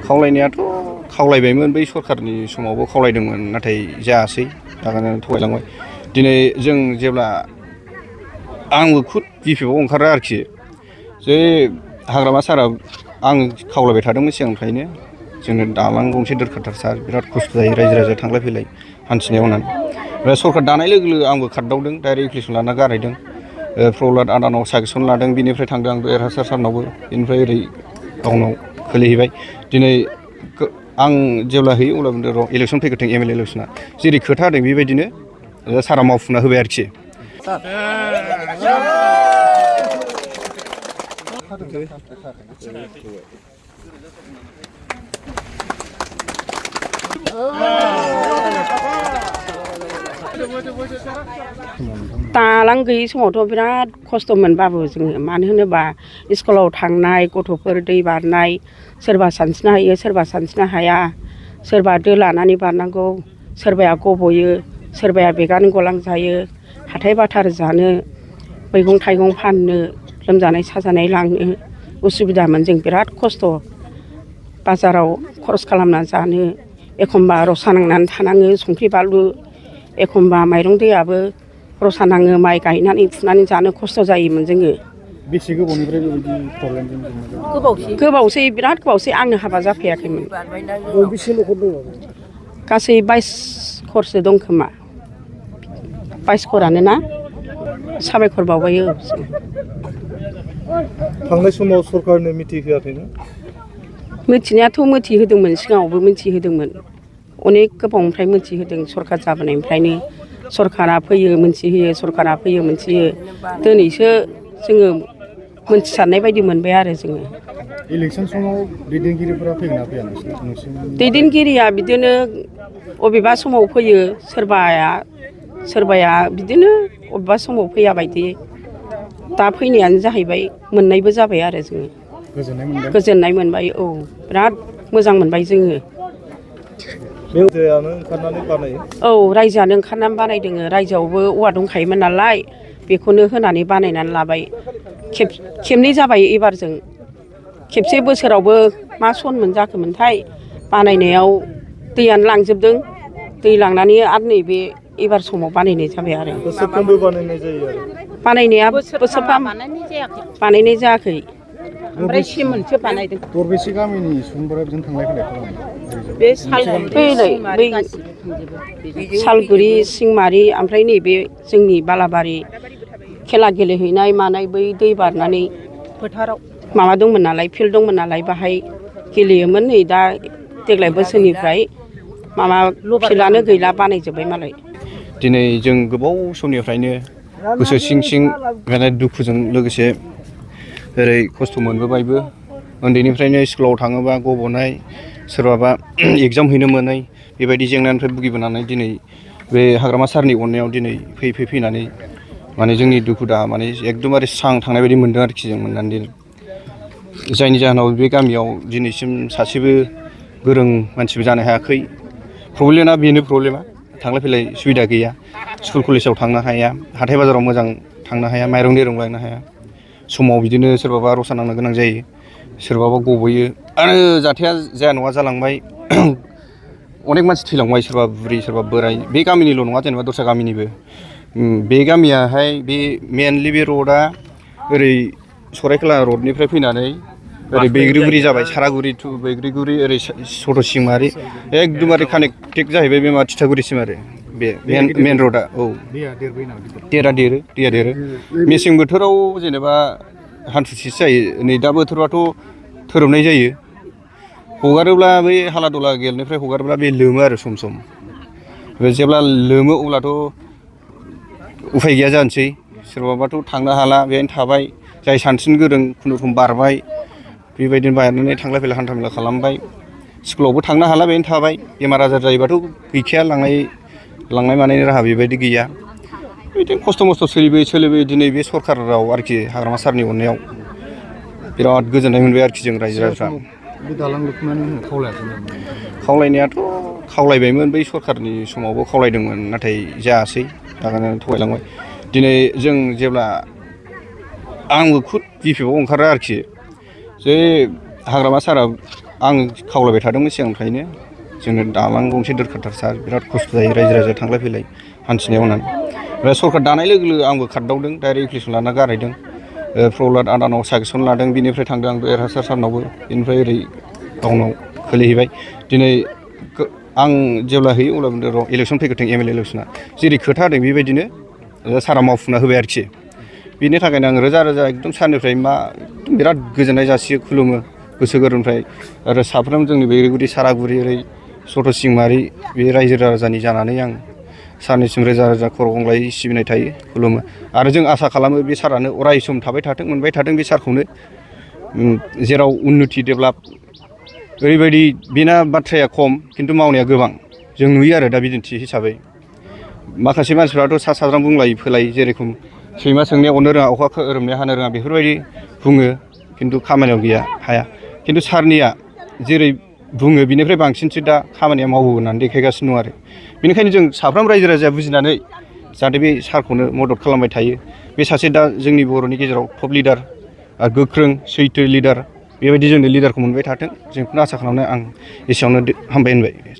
खावलायनायाथ' खावलायबायमोन बै सरखारनि समावबो खावलायदोंमोन नाथाय जायासै दाना थगायलांबाय दिनै जों जेब्ला आंबो खुद बिपिएफआव ओंखारो आरोखि जे हाग्रामा सारा आं खावलायबाय थादोंमोन सिगांनिफ्रायनो जोंनो दालां गंसे दोरखारथार सार बिराद खस्थ' जायो रायजो राजा थांलाय फैलाय हान्थिनायाव होननानै ओमफ्राय सरखार दानाय लोगो लोगो आंबो खारदावदों डाइरेक्ट एप्लिकेसन लाना गारहैदों प्रहलाद आदानाव साजेसन लादों बिनिफ्राय थांदों आं देरहासार सारनावबो बेनिफ्राय ओरै गावनाव खोलैहैबाय दिनै आं जेब्ला हैयो अब्ला र' इलेक्सन फैगोरथों एमएलए इलेक्सना जेरै खोथा होदों बेबायदिनो सारा मावफुंना होबाय आरोखि दालां गैयि समावथ' बिराद खस्थ' मोनबाबो जोङो मानो होनोबा स्कुलाव थांनाय गथ'फोर दै बारनाय सोरबा सानस्रिनो हायो सोरबा सानस्रिनो हाया सोरबा दो लानानै बारनांगौ सोरबाया गब'यो सोरबाया बेगानो गलांजायो हाथाय बाजार जानो मैगं थाइगं फाननो लोमजानाय साजानाय लांनो उसुबिदामोन जों बिराद खस्थ' बाजाराव खरस खालामना जानो एखमबा रसा नांनानै थानाङो संख्रि बानलु एखमबा माइरं दैयाबो रसा नाङो माइ गायनानै फुनानै जानो खस्थ' जायोमोन जोङो बेसे गोबावनिफ्राय बेबायदि प्रब्लेमजों गोबावसै बिराद गोबावसै आंनो हाबा जाफैयाखैमोन बेसे न'खर दङ गासै 22 घरसो दं खोमा 22 घरानो ना साबायखर बावबायो थांनाय समाव सरकारनो मिथिहोआखैना मिथिनायाथ' मिथिहोदोंमोन सिगाङावबो मिथिहोदोंमोन अनेक गोबावनिफ्राय मिथिहोदों सरकार जाबोनायनिफ्रायनो सरकारा फैयो मिथिहोयो सरकारा फैयो मिथिहोयो दिनैसो जोङो मोनथिसारनाय बायदि मोनबाय आरो जोङो इलेक्सन समाव दैदेनगिरिफोरा फैगोन ना फैया दैदेनगिरिया बिदिनो अबेबा समाव फैयो सोरबाया बिदिनो अबेबा समाव फैया बायदि दा फैनायानो जाहैबाय मोननायबो जाबाय आरो जोङो गोजोननाय मोनबाय औ बिराद मोजां मोनबाय जोङो औ रायजोआनो ओंखारनानै बानायदों रायजोआवबो औवा दंखायोमोन नालाय बेखौनो होनानै बानायनानै लाबाय खेबनै जाबाय एबारजों खेबसे बोसोरावबो मा सन मोनजाखोमोनथाय बानायनायाव दैयानो लांजोबदों दै लांनानै आरो नैबे एबार समाव बानायनाय जाबाय आरो बोसोरफ्रोमबो बानायनाय जायो आरो बानायनाया बोसोरफा बानायनाय जायाखै ओमफ्राय सेमोनसो बानायदों दरबेसे गामिनि सुबुंफोरा बिदिनो थांलाय फैलाय खालामो बे सालगुरि सिंमारि ओमफ्राय नैबे जोंनि बालाबारि खेला गेलेहैनाय मानाय बै दै बारनानै फोथाराव माबा दंमोन नालाय फिल्ड दंमोन नालाय बाहाय गेलेयोमोन नै दा देग्लाय बोसोरनिफ्राय माबा फिल्डआनो गैला बानायजोब्बाय मालाय दिनै जों गोबाव समनिफ्रायनो गोसो सिं सिं माने दुखुजों लोगोसे ओरै खस्थ' मोनबोबायबो उन्दैनिफ्रायनो स्कुलाव थाङोबा गब'नाय सोरबाबा एगजाम हैनो मोनै बेबायदि जेंनानिफ्राय भुगिबोनानै दिनै बे हाग्रामा सारनि अननायाव दिनै फैनानै माने जोंनि दुखु दाहा माने एकदमबारे स्रां थांनाय बायदि मोनदों आरोखि जों मोननानै जायनि जाहोनाव बे गामियाव दिनैसिम सासेबो गोरों मानसिबो जानो हायाखै प्रब्लेमा बेनो प्रब्लेमा थांलाय फैलाय सुबिदा गैया स्कुल कलेजाव थांनो हाया हाथाय बाजाराव मोजां थांनो हाया माइरं दैरं लायनो हाया समाव बिदिनो सोरबाबा रसा नांनो गोनां जायो सोरबाबा गबोयो आरो जाथाया जाया नङा जालांबाय अनेक मानसि थैलांबाय सोरबा बुरि सोरबा बोराय बे गामिनिल' नङा जेनेबा दस्रा गामिनिबो बे गामियाहाय बे मेनलि बे रडआ ओरै सरायखेला रडनिफ्राय फैनानै ओरै बैग्रिगुरि जाबाय सारागुरि टु बैग्रिगुरि ओरै सथ'सिंमारि एकदमबारे कानेक्टेड जाहैबाय बे थिथागुरिसिम आरो बे मेन रडआ औ दैया देरो मेसें बोथोराव जेनेबा हान्थुसेसो जायो नै दा बोथोराथ' थोरोबनाय जायो हगारोब्ला बै हाला दला गेलनिफ्राय हगारोब्ला बे लोमो आरो सम सम जेब्ला लोमो अब्लाथ' उफाय गैया जानोसै सोरबाबाथ' थांनो हाला बेहायनो थाबाय जाय सानस्रिनो गोरों खुनुरुखुम बारबाय बेबायदिनो बारनानै थांलाय फैलाय हान्था मेला खालामबाय स्कुलावबो थांनो हाला बेहायनो थाबाय बेमार आजार जायोबाथ' गैखाया लांनाय मानायनि राहा बेबायदि गैया बिदिनो खस्थ' मस्थ' सोलिबोयै दिनै बे सरकाराव आरोखि हाग्रामा सारनि अननायाव बिराद गोजोननाय मोनबाय आरोखि जों रायजो राजाफ्रा खावलायनायाथ' खावलायबायमोन बै सरकारनि समावबो खावलायदोंमोन नाथाय जायासै दाना थगायलांबाय दिनै जों जेब्ला आंबो खुद बिपिएफआव ओंखारो आरोखि जे हाग्रामा सारा आं खावलायबाय थादोंमोन सिगांनिफ्रायनो जोंनो दालां गंसे दोरखारथार सार बिराद खस्थ' जायो रायजो राजा थांलाय फैलाय हान्थिनायाव होननानै ओमफ्राय सरखार दानाय लोगो लोगो आंबो खारदावदों डाइरेक्ट एप्लिकेसन लाना गारायदों प्रहलाद आदानाव साजेसन लादों बिनिफ्राय थांदों आं देरहासार सारनावबो बेनिफ्राय ओरै गावनाव खोलैहैबाय दिनै आं जेब्ला हैयो अब्ला बुंदों र' इलेकसन फैगोरथों MLA इलेकसना जेरै खोथा होदों बेबायदिनो सारा मावफुंना होबाय आरोखि बिनि थाखायनो आं रोजा रोजा एकदम सारनिफ्राय बिराद गोजोननाय जासियो खुलुमो गोसो गोरबोनिफ्राय आरो साफ्रोम जोंनि बेरेगुरि सारागुरि ओरै सथ'सिंमारि बे रायजो राजानि जानानै आं सारनिसिम रोजा रोजा खर' गंग्लायै सिबिनाय थायो खुलुमो आरो जों आसा खालामो बे सारानो अराय सम थाबाय थाथों मोनबाय थाथों बे सारखौनो जेराव उन्नति डेभेलप ओरैबायदि बेना बाथ्राया खम खिन्थु मावनाया गोबां जों नुयो आरो दा बिदिन्थि हिसाबै माखासे मानसिफ्राथ' सा साज्रां बुंलायो फोलायो जेरेखम सैमा सोंनाया अरनो रोङा अखा खोरोमनाया हानो रोङा बेफोरबायदि बुङो खिन्थु खामानियाव गैया हाया खिन्थु सारनिया जेरै बुङो बिनिफ्राय बांसिनसो दा खामानिया मावो होननानै देखायगासिनो दं आरो बेनिखायनो जों साफ्रोम रायजो राजाया बुजिनानै जाहाथे बे सारखौनो मदद खालामबाय थायो बे सासे दा जोंनि बर'नि गेजेराव टप लिडार गोख्रों सैथो लिडार बेबायदि जोंनो लिडारखौ मोनबाय थाथों जों बेखौनो आसा खालामनो आं एसेयावनो हामबाय होनबाय।